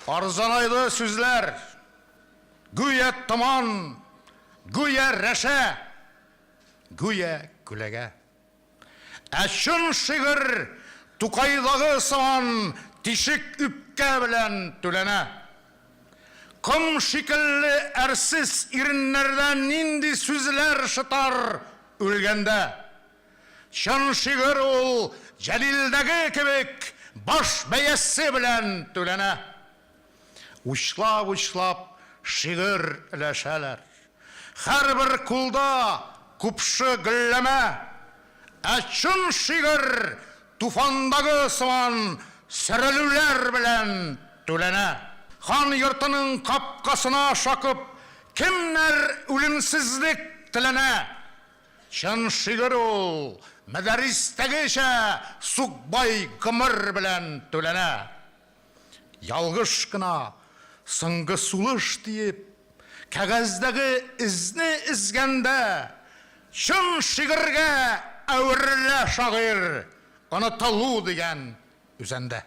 Арзанайды сүзләр, гүя томан, гүя рәшә, гүя күләгә. Ә чын шигырь Тукайдагы сыман тишек үпкә белән түләнә. Ком шикелле әрсез иреннәрдән нинди сүзләр шытар үлгәндә? Чын шигырь ул Җәлилдәге кебек баш бәясе белән түләнә. Учлап-учлап шигырь өләшәләр. Һәрбер кулда купшы гөлләмә. Ә чын шигырь туфандагы сыман сөрелүләр белән түләнә. Хан йортының капкасына шакып, кемнәр үлемсезлек теләнә? Чын шигырь ул, Мөдәрристәгечә сукбай гомер белән түләнә. Ялгыш кына соңгы сулыш диеп, кәгазьдәге эзне эзгәндә, чын шигырьгә әверелә шагыйрь, онытылу дигән үзәндә.